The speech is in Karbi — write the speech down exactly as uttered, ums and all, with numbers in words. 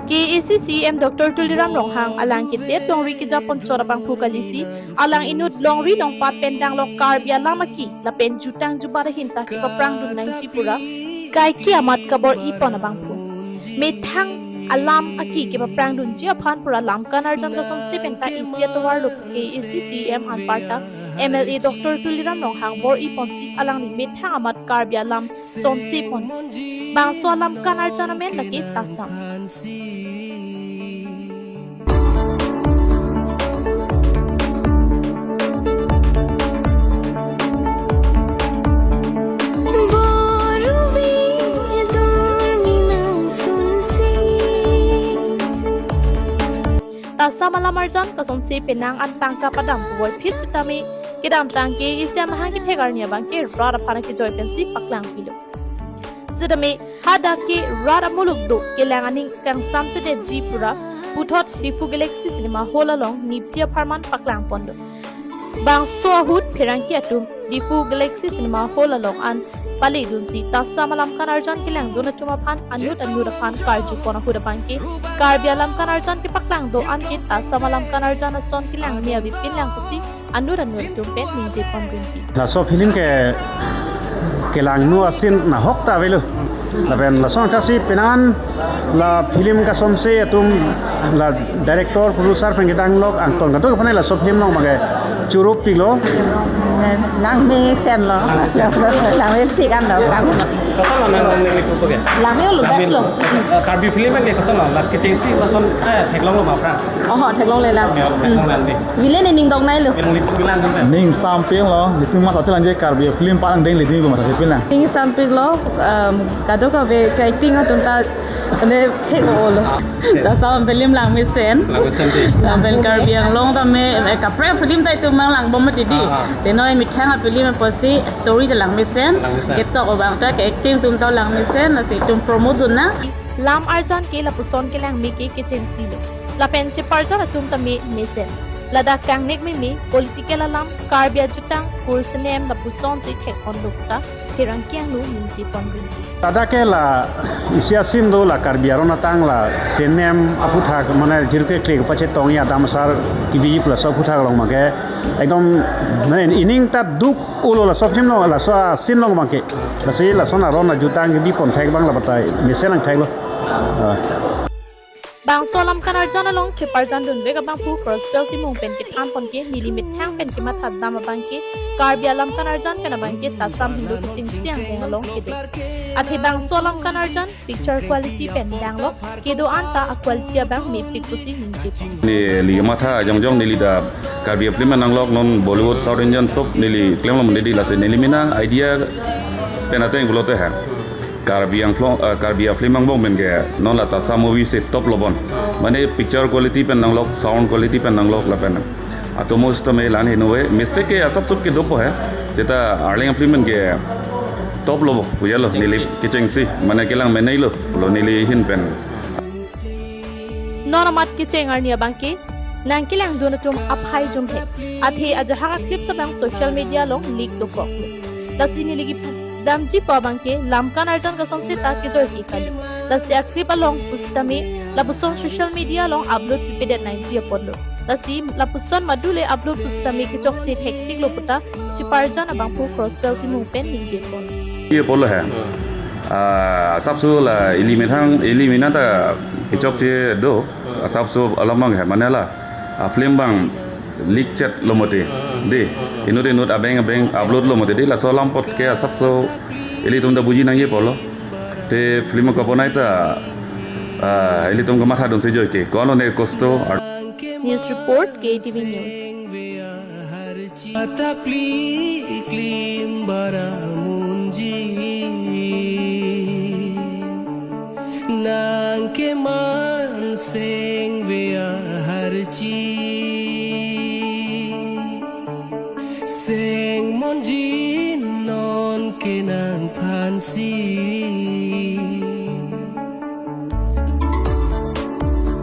K A A C C E M Doctor Tuliram Ronghang alang kedet longri kejapon chot abangphu kalisi, alang inut longri longpat pen danglok Karbi alam aki lapen jutang jubat ahin ta kepaprangdun nangji pura kaike amat kabor-ipon abangphu. Methang alam aki kepaprangdunji aphan pura lamkan arjan kasonse penta isi atovar lo K A A C C E M anparta M L A Doctor Tuliram Ronghang bor-iponsi alangli methang amat Karbi alam sonsepon. Bangso alamkan arjan amen lake Tasam. Tasam alam arjan kasonse penang an tangka padam puvoiphit sitame kedamtang K A A C amahang kethek arni abangke rat aphan kejoi pensi paklangpilo. Sitame hadak ke rat amuluk do kelang aning kangsamsedetji pura puthot Diphu Galaxy Cinema Hall along niphli apharman paklangponlo. Bangso ahut pherangke atum Diphu Galaxy Cinema Hall along an paledunsi Tasam alamkan arjan kelangdun atum aphan anut anut aphan karjupon ahut abangke Karbi alamkan arjan kepaklangdo anke Tasam alamkan arjan ason kelangme avepin lang pusi anut anut atum pen ningjeponrinti. Laso film ke kelangno asin nahok ta avelo. Lapen lason kasi penan la film kasonse atum la director, producer pen kedanglok angton kadokave aphan laso film along abangke churupiklo. Langmesenlo. Langmepik anlo. Koson lo nang nang nang ko ke? Langmelo, langme best lo. Eh, Karbi film ke koson lo, la kechengsi lason, eh, theklonglo ma pra. Oho, theklongle lang. Ya, theklonglo ni. Villain ni ning dong nai lo. Yang ni pilan ni. Ningsampiklo, nitum matha langje Karbi film parang deng leading ko matha pilang. Ningsampiklo, em, kadokave ke acting atum ta ane theklo. Tasam film langmesen. Langmesen ti. Lapen Karbi Anglong tame, eh, kaprek film ta itum mang langbom mati di. Ah, ah. Te noi methang a film apotsi story ta langmesen. Langmesen. Ketok abang ta ke acting atum ta langmesen, lasi itum promote dun nang. Lam arjan ke lapuson kelangme ke kechengsi lo. Lapen cheparjan atum tame mesen. Ladak kangnek meme, political alam, Karbi ajutang, kur senem lapusonsi thekponlo ta pherangke angno ningjeponrinti. Ladak ke la isi asin do la Karbi aron atang la senem aphuthak mane jirke kle pachetongji adam asar kebi plus aphuthak along abangke ekdom mane ining ta duk ulo laso film along laso asin along abangke. Lasi lason aron ajutang kebipon thek abang la batai mesen lang theklo. Ah. Bangso alamkan arjan along cheparjandunvek abangphu Crosswell Timung pen kethanpon ke neli methang pen kematha dam abangke Karbi alamkan arjan pen abangke Tasam hingno kechengsi angdeng along kedo. Athe bangso alamkan arjan picture quality pen danglok kedo-an ta a-quality abang mepik pusi ningje. Neli matha jongjong neli ta Karbi film nanglok non Bollywood, South Indian sob neli klemlo mandi di lasi neli mena idea pen ateng pulote ha. Karbi Anglong, eh, Karbi film angbong pen ke non la Tasam movie si top lobon. Mane picture quality pen nanglok, sound quality pen nanglok lapen. Atomo system e lan hinu e, mistake ke asap sup ke dopo hai. Jeta Arleng film pen ke top lobo, puya lo, neli kechengsi, mane kelang menei lo, lo neli ahin pen. Non amat kecheng arni abangke nangkelangdun atum aphai jumhek. Athe ajahak a-clip abang social media along leak dokoklo. Lasi neli kipudamji pu abangke lamkan arjan kasonse ta kejoi ke kali. Lasi a-clip along pusitame lapuson social media along upload pipedet nangji apotlo. Lasi lapuson madule upload pusitame kechokche hektik lo puta cheparjan abangphu Crosswell Timung pen ningjepon. Ye polo hai. Ah, asapso la ili methang, ili mena ta kechokche do. Asapso alam abang hai mane la. A-film abang leak chet lo mati. Di, inut inut abeng abeng upload lo mati di. Laso alam apot ke asapso ilitum ta buji nangji apotlo. Te film koponai ta, ah, ilitum kamathadunsi joi ke. Kono ne kosto ar- News report, K T V News. Atakli klim bara munji nang keman seng vea harchi.